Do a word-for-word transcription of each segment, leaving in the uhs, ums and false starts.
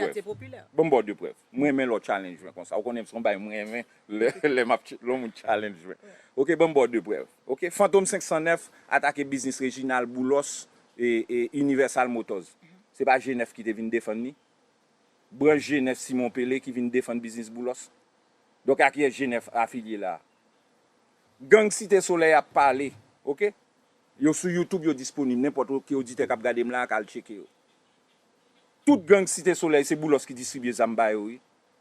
prèv. Ban m ba w de prèv. Mwen renmen lè w challenge mwen konsa. Ou konnen se yon bagay mwen renmen lè, lè m ap ch- lè yon moun challenge mwen. Ok, ban m ba w de prèv. Ok, Fantom senk san nèf atake biznis Reginald Boulos e, e Universal Motors. Se pa G nèf ki te vin defann li? Branch G nèf Simon Pele ki vin defann biznis Boulos. Donk, a kiyès G nèf afilye la? Gang Site Solèy ap pale, ok? Yo sou YouTube, yo disponib. Nenpòt ki oditè k ap gade m la, ka al tcheke yo. Tout gang Site Solèy, se Boulos ki distribye zam ba yo, wi.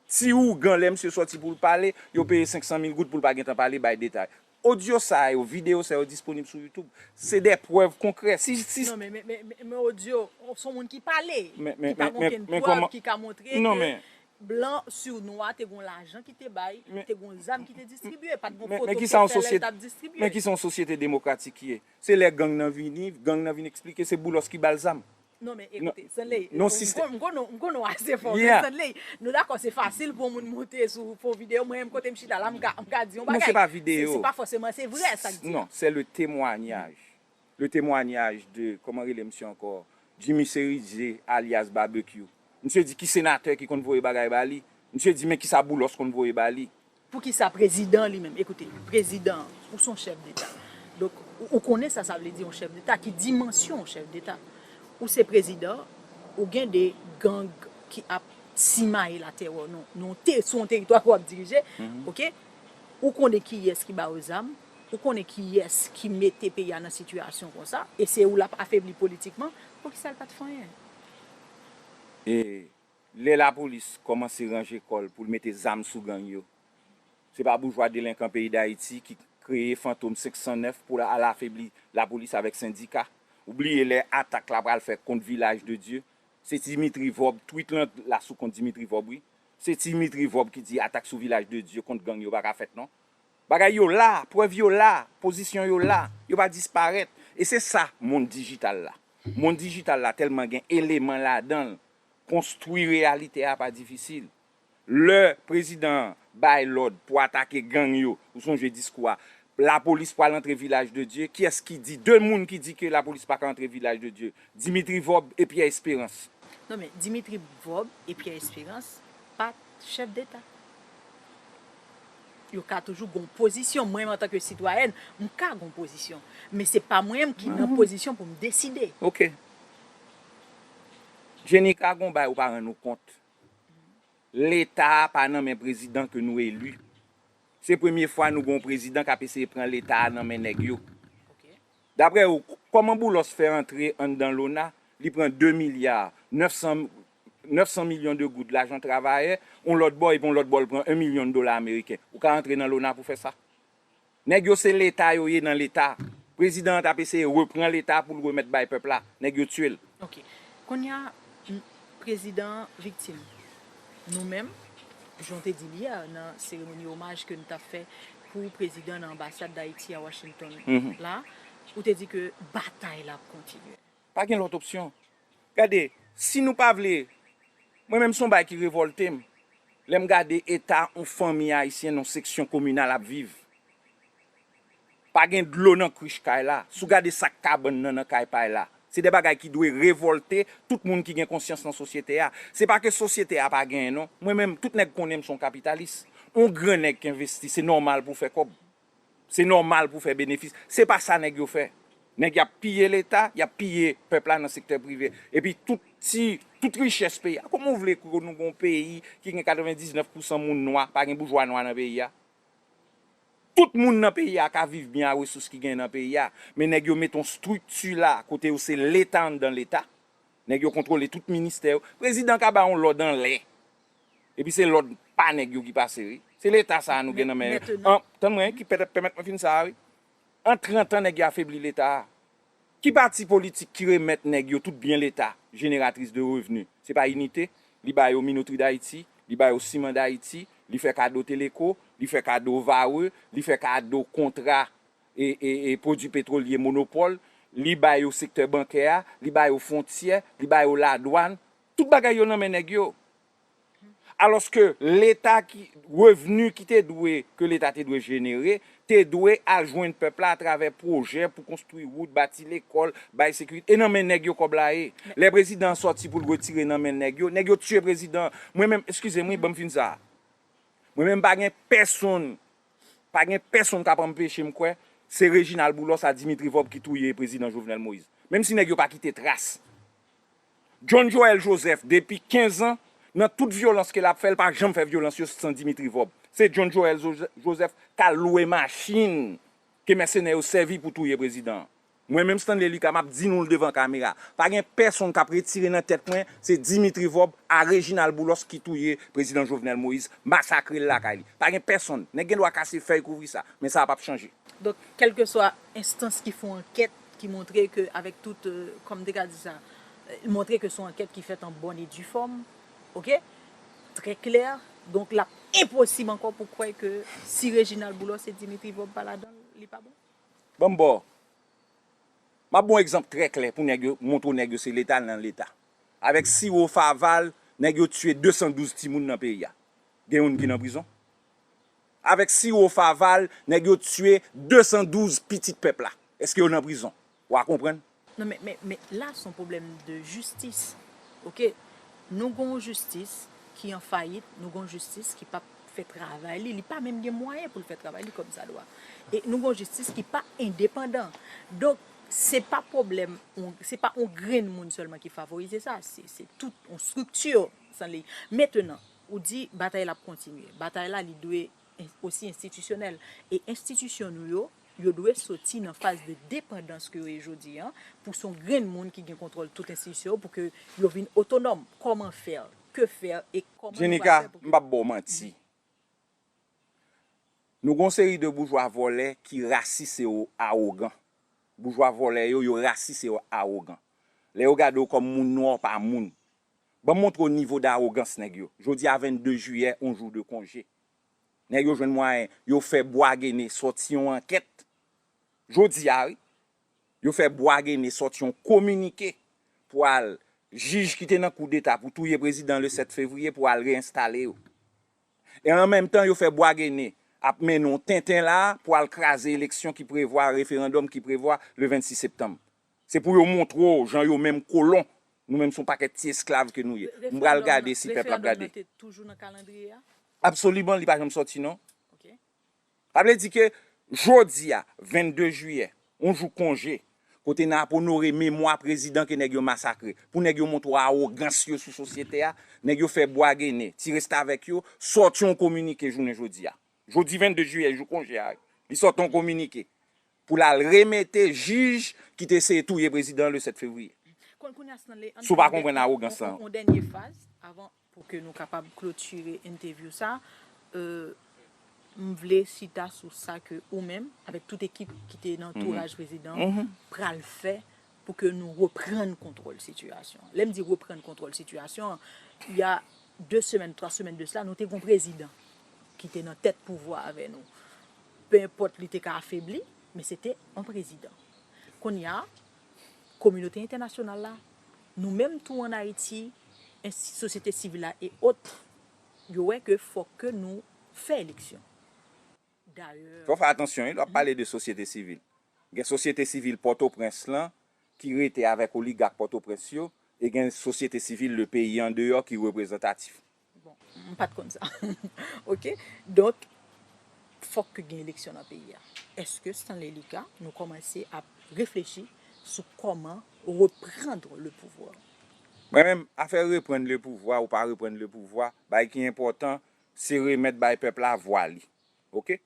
Ti ougan, lè misye sòti pou l pale, yo peye senk san mil goud pou l pa gentan pale, bay detay. Odyo sa yo, videyo sa yo disponib sou YouTube. Se de prèv konkrè. Si, si, Non, men, men, men, men, men odyo, se yon moun ki pale, men, men, ki pa men, gen men, okenn men prèv kòman ki ka montre Non, ke men blan sou nwa te gon lajan ki te bay, Men te gon zam ki te distribye, pa t gon Men, foto men ki ki sa yon te fè lè l sosyete, t ap distribye. Men ki sa yon sosyete demokratik ki ye? Se lè gang nan vini, gang nan vin eksplike, se Boulos ki ba l zam. Non, men Non, ekoute, Stanley, non, m sistè- kon- m konnen w- m konnen w ase fò, men Yeah. Stanley, nou dakò, se fasil pou yon moun monte sou fon videyo, mwen menm kote m chita la, m ka, m ka di yon Non, bagay. se pa Se- videyo. Se pa fòseman, se vrè sa k di Non, a. c'est le témoignage. le témoignage de, kòman rele misye ankò? Jimmy Cerizé, alias Barbecue. Misye di ki senatè ki konn voye bagay ba li. Misye di men kisa Boulos konn voye ba li. Poukisa prezidan li menm? Ekoute, prezidan, ou se yon chèf deta. Donk, ou, ou konnen sa sa vle di yon chèf deta, ki dimansyon yon chèf deta. Ou se prezidan, ou gen de gang ki ap simaye latè nan, nan te, sou yon teritwa ke w ap dirije, oke? Ou konnen kiyès ki ba yo zam, ou konnen kiyès ki mete peyi a nan sitiyasyon konsa, e se ou l ap afebli politikman, poukisa l pa t fè anyen? E lè lapolis kòmanse ranje kò l pou l mete zam sou gang yo, se pa boujwa delenkan peyi Dayiti ki kreye Fantom senk san nèf pou al afebli lapolis avèk sendika. Ou bliye lè atak la pral fèt kont Vilaj de Dye, se Dimitri Vorbe, tweet lan la sou kont Dimitri Vorbe, wi. Se Dimitri Vorbe ki di atak sou Vilaj de Dye kont gang yo pa ka fèt non. Bagay yo la, prèv yo la, pozisyon yo la, yo pa disparèt. E se sa mond dijital la. Mond dijital la tèlman gen eleman ladan l, konstwi reyalite a pa difisil. Lè prezidan an bay lòd pou atake gang yo, ou sonje diskou a, lapolis pral antre Vilaj de Dye, kiyès ki di, de moun ki di ke lapolis pa ka antre Vilaj de Dye? Dimitri Vorbe e Pierre Espérance. Non men Dimitri Vorbe e Pierre Espérance pa t chèf deta. Yo ka toujou gon pozisyon. Mwen menm antanke sitwayèn, m ka gon pozisyon. Men se pa mwen menm ki nan pozisyon pou m deside. Oke. Jenny ka gon bay ou pa rann ou kont. Leta a pa nan men prezidan ke nou eli. Se premye fwa nou gon prezidan k ap eseye pran leta a nan men nèg yo. Daprè ou, kòman Boulos fè antre anndan lona, li pran de milya nèf san, nèf san milyon de goud lajan travayè, yon lòt bò, epi yon lòt bò l pran en milyon dola ameriken? Ou ka antre nan lona pou fè sa? Nèg yo se leta yo ye nan leta. Prezidan an t ap eseye repran leta pou l remèt bay pèp la. Nèg yo tiye l. Oke. Kounye a, prezidan an viktim. Nou menm, jan w te di l yè nan seremoni omaj ke nou t ap fè pou prezidan nan anbasad Dayiti a Washington la, ou te di ke batay la ap kontinye. Pa gen lòt opsyon. Gade, si nou pa vle, mwen menm se yon bagay ki revòlte m lè m gade eta yon fanmi ayisyen nan yon seksyon kominal ap viv. Pa gen dlo nan krich kay la. Si w gade sak kabann nan nan kay pay la, se de bagay ki dwe revòlte tout moun ki gen konsyans nan sosyete a. Se pa ke sosyete a pa genyen non. Mwen menm, tout nèg konnen m se yon kapitalis. Yon gran nèg k envesti, se nòmal pou w fè kòb. Se nòmal pou w fè benefis. Se pa sa nèg yo fè. Nèg y ap piye leta, y ap piye pèp la nan sektè prive. Epi tout ti, tout richès peyi a. Kòman w vle ke nou gen yon peyi ki gen katrevendiznèf pousan moun nwa, pa gen boujwa nwa nan peyi a? Tout moun nan peyi a ka viv byen a resous ki genyen nan peyi a. Men nèg yo mete yon estrikti la kote yo se leta anndan leta. Nèg yo kontwole tout ministè yo. Prezidan ka bay yon lòd anlè. Epi se lòd pa nèg yo ki pase wi. Se leta sa a nou gen nan men yo. Tann mwen, ki pèmèt mwen fin sa a wi. An trant an nèg yo afebli leta a. Ki pati politik ki remèt nèg yo tout byen leta, jeneratris de revni? Se pa Inite, li ba yo Minotri Dayiti, li ba yo Siman Dayiti, li fè kado Teleko, li fè kado Vare, li fè kado kontra e, e, e pwodui petwolye Monopòl, li ba yo sektè bankè a, li ba yo fwontyè, li ba yo ladwàn, tout bagay yo nan men nèg yo. Alòske leta ki, revni ki te dwe, ke leta te dwe jenere, te dwe al jwenn pèp la atravè pwojè pou konstwi wout, bati lekòl, bay sekirite. E nan men nèg yo kòb la ye. Lè prezidan an sòti pou l retire nan men nèg yo, nèg yo tiye prezidan an. Mwen menm, eskize m wi, ban m fin sa a. Mwen menm pa gen pèsonn, pa gen pèsonn k ap anpeche m kwè se Reginald Boulos a Dimitri Vorbe ki touye prezidan Jovenel Moïse. Menm si nèg yo pa kite tras. John Joël Joseph, depi kenz an, nan tout vyolans ke l ap fè, l pa janm fè vyolans yo san Dimitri Vorbe. Se John Joël Joseph k al lwe machin ke mèsenè yo sèvi pou touye prezidan an. Mwen menm Stanley Lucas, m ap di nou l devan kamera. Pa gen pèsonn k ap retire nan tèt mwen, se Dimitri Vorbe a Reginald Boulos ki touye prezidan Jovenel Moïse, masakre l lakay li. Pa gen pèsonn. Nèg gen dwa kase fèy kouvri sa, men sa p ap chanje. Donk, kèlkeswa enstans ki fè yon ankèt ki montre ke, avèk tout, euh, kòman m te ka di sa, euh, montre ke se yon ankèt ki fèt an bòn e di fòm, oke? Trè klè. Donk, l ap enposib ankò pou kwè ke si Reginald Boulos e Dimitri Vorbe pa ladan l, li pa bon. Ban m ba w. M ap ba w egzanp trè klè pou nèg yo, montre w nèg yo se leta nan leta. Avèk siwo Faval, nèg yo tiye de san douz timoun nan peyi a. Gen youn ki nan prizon? Avèk siwo Faval, nèg yo tiye de san douz pitit pèp la. Èske yo nan prizon? W a konprann? Non, men, men, men la, se yon pwoblèm de jistis. Oke? Nou gon jistis ki an fayit, nou gon jistis ki p ap fè travay li, li pa menm gen mwayen pou l fè travay li kòmsadwa. E nou gon jistis ki pa endepandan. Donk, se pa pwoblèm, se pa yon grenn moun sèlman ki favorize sa, se, se tout yon estrikti, Sanley. Mentenan, ou di batay la ap kontinye. Batay la, li dwe osi enstitisyonèl. E enstitisyon nou yo, yo dwe soti nan faz de depandans ke yo ye jodi a, pou se yon grenn moun ki gen kontwòl tout enstitisyon yo, pou ke yo vin otonòm. Kòman fè? Que faire? E kòman nou pral fè pou ke... Jenika, m p ap ba w manti. Nou gon seri de boujwa vòlè ki rasis e yo awogan. Boujwa vòlè yo, yo rasis e yo awogan. Lè yo gade w kòm moun nwa, w pa moun. Ban m montre w nivo dawogans nèg yo. Jodi a vennde jiyè, yon jou de konje. Nèg yo jwenn mwayen, yo fè Bwagene sòti yon ankèt. Jodi a, wi. Yo fè Bwagene sòti yon kominike pou al jij ki te nan koudeta pou touye prezidan le sèt fevriye pou al reyenstale yo. E an menm tan, yo fè Bwagene ap mennen yon tenten la pou al kraze eleksyon ki prevwa, referandòm ki prevwa le vennsis septanm. Se pou yo montre w jan yo menm kolon, nou menm se yon pakèt ti esklav ke nou ye. M pral gade si pèp la ap gade. Referandòm nan te toujou nan kalandriye a? Absoliman, li pa janm sòti non. Sa vle di ke jodi a, vennde jiyè, yon jou konje, kote n ap onore memwa prezidan ke nèg yo masakre, pou nèg yo montre w awogans yo sou sosyete a, nèg yo fè Bwagene, ti restavèk yo, sòti yon kominike jounen jodi a. Jodi vennde jiyè, jou konje a, li sòti yon kominike pou l al remete jij ki te eseye touye prezidan le sèt fevriye. Si w pa konprann awogans lan. Yon dènye fraz avan pou ke nou kapab klotire entèvyou sa, euh, m vle chita sou sa ke ou menm, avèk tout ekip ki te nan antouraj prezidan, pral fè pou ke nou reprann kontwòl sitiyasyon an. Lè m di reprann kontwòl sitiyasyon an, il y a de semèn, twa semèn de sila, nou te gon prezidan ki te nan tèt pouvwa avè nou. Pe enpòt li te ka afebli, men se te yon prezidan. Kounye a, kominote entènasyonal la, nou menm tou ann Ayiti, ensti-, sosyete sivil la e ot, yo wè ke fòk ke nou fè eleksyon. Dayè... Fò w fè atansyon, wi, lè w ap pale de sosyete sivil. Gen sosyete sivil Pòtoprens lan ki rete avèk oligak Pòtoprens yo, e gen sosyete sivil le peyi andeyò ki reprezantatif. Bon, m pa t konn sa. Oke? Donk, fòk ke gen eleksyon nan peyi a. Èske Stanley Lucas, nou kòmanse ap reflechi sou kòman reprann le pouvwa? Mwen menm, afè reprann le pouvwa ou pa reprann le pouvwa, bagay ki enpòtan, se remèt bay pèp la vwa li. Oke?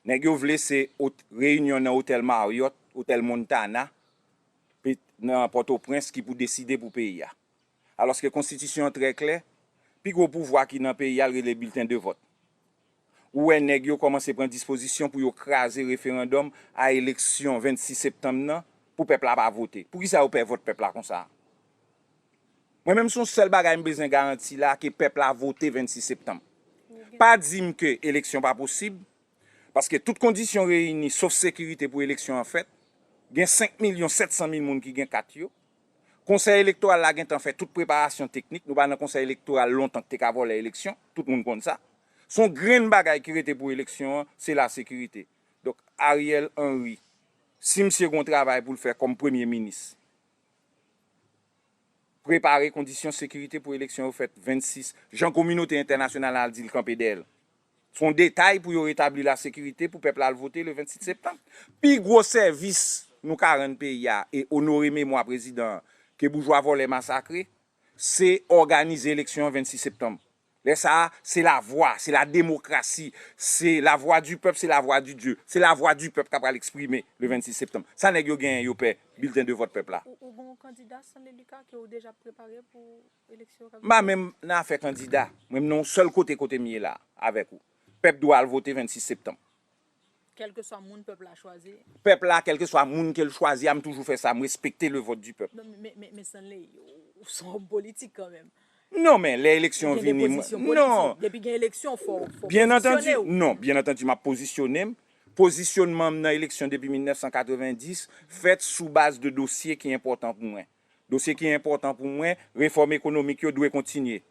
Nèg yo vle se ot-, reyinyon nan otèl Marriott, otèl Montana, pe-, nan Pòtoprens ki pou deside pou peyi a. Alòske konstitisyon an trè klè, pi gwo pouvwa ki nan peyi a, l rele bilten de vòt. Ou wè nèg yo kòmanse pran dispozisyon pou yo kraze referandòm a eleksyon vennsis septanm nan, pou pèp la pa vote. Poukisa yo pè vòt pèp la konsa? Mwen menm, se yon sèl bagay m bezwen garanti la, ke pèp la vote vennsis septanm. Pa di m ke eleksyon pa posib, paske tout kondisyon reyini, sof sekirite pou eleksyon an fèt. Gen senk milyon sèt san mil moun ki gen kat yo. Konsèy elektoral la gentan fè tout preparasyon teknik. Nou pa nan konsèy elektoral lontan ki te ka vòlè eleksyon. Tout moun konn sa. Se yon grenn bagay ki rete pou eleksyon an, se lasekirite. Donk, Ariel Henry, si misye gen yon travay pou l fè kòm premye minis, prepare kondisyon sekirite pou eleksyon yo fèt vennsis, jan kominote entènasyonal la al di l kanpe dèyè l. Se yon detay pou yo retabli lasekirite pou pèp la al vote le vennsis septanm. Pi gwo sèvis nou ka rann peyi a e onore memwa prezidan an ke boujwa vòlè masakre, se òganize eleksyon an vennsis septanm. Lè sa a, se lavwa, se la demokrasi, se la voix du peuple, c'est la voix du Dieu. Se la voix du peuple k ap pral eksprime le vennsis septanm. Sa nèg yo genyen, yo pè bilten de vòt pèp la. Ou, ou gon kandida Stanley Lucas ke ou deja prepare pou eleksyon k ap vini? M pa menm nan afè kandida. Mwen, m nan yon sèl kote, kote m ye la, avèk ou. Pèp dwe al vote vennsis septanm. Kèlkeswa moun pèp la chwazi. Pèp la, kèlkeswa moun ke l chwazi a, m toujou fè sa, m respekte le vote du peuple. Non, men, men, men Stanley, ou, ou se yon òm politik kanmenm. Non, men lè eleksyon vini, mwen, non. Depi gen eleksyon, fò, fò w pozisyone w. Non, byen antandi, m ap pozisyone m. Pozisyonman m nan eleksyon depi mil nèf san katrevenndis fèt sou baz de dosye ki enpòtan pou mwen. Dosye ki enpòtan pou mwen, refòm ekonomik yo dwe kontinye.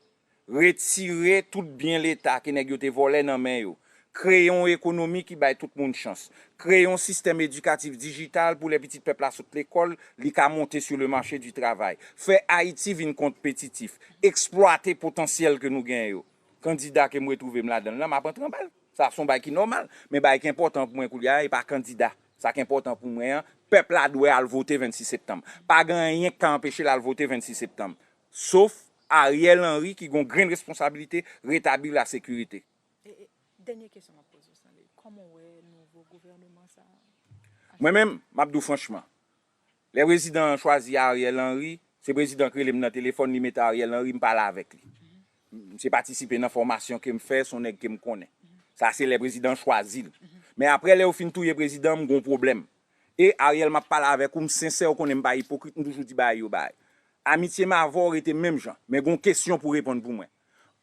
Retire tout byen Leta ke nèg yo te vòlè nan men yo. Kreye yon ekonomi ki bay tout moun chans. Kreye yon sistèm edikatif dijital pou lè pitit pèp la sot lekòl, li ka monte sur le marché du travail. Fè Ayiti vin konpetitif. Eksplwate potansyèl ke nou genyen yo. Kandida ke m retwouve m ladan l lan, m ap antre anba l. Sa se yon bagay ki nòmal. Men bagay ki enpòtan pou mwen koulye a, e pa kandida. Sa ki enpòtan pou mwen an, pèp la dwe al vote vennsis septanm. Pa gen anyen ki ka anpeche l al vote vennsis septanm. Sof Ariel Henry ki gon grenn responsabilite retabli lasekirite. E, e, dènye kesyon m ap poze w, Stanley. Kòman w wè nouvo gouvènman sa a? Mwen menm, m ap di w franchman, lè prezidan an chwazi Ariel Henry, se prezidan k rele m nan telefòn, li mete Ariel Henry, m pale avèk li. M se patisipe nan fòmasyon ke m fè, se yon nèg ke m konnen. Sa se lè prezidan an chwazi l. Men apre, lè yo fin touye prezidan, m gon pwoblèm. E Ariel, m ap pale avèk ou, m sensè, ou konnen m pa ipokrit, m toujou di bagay yo bagay. Amitye m avè w rete menm jan, men gon kesyon pou reponn pou mwen.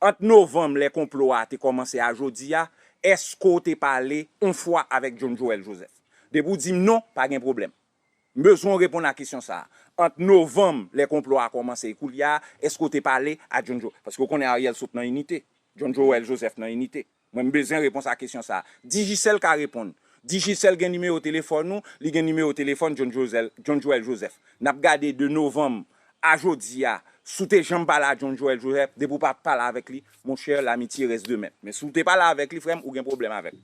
Ant novanm, lè konplo a te kòmanse, a jodi a, èske w te pale yon fwa avèk John Joel Joseph? Depi w di m non, pa gen pwoblèm. M bezwen w reponn a kesyon sa a. Ant novanm, lè konplo a kòmanse, e koulye a, èske w te pale a John Joel? Paske w konnen Ariel sot nan Inite. John Joel Joseph nan Inite. Mwen, m bezwen repons a kesyon sa a. Digicel ka reponn. Digicel gen nimewo telefòn ou, li gen nimewo telefòn John Joseph, John Joel Joseph. N ap gade de novanm a jodi a, si w te janm pale a John Joel Joseph, depi w pa pale avèk li, monchè, l'amitié reste de même. Men si w te pale avèk li, frè m, ou gen pwoblèm avè l.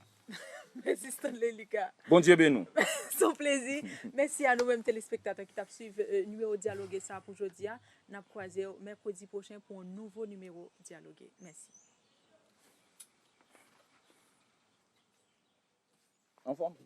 Mèsi Stanley Lucas. Bondye beni w. Se yon plezi. Mèsi a nou menm telespektatè ki t ap swiv, euh, nimewo Dyaloge sa a pou jodi a. N ap kwaze w mèkredi pwochen pou yon nouvo nimewo Dyaloge. Mèsi. Anfòm?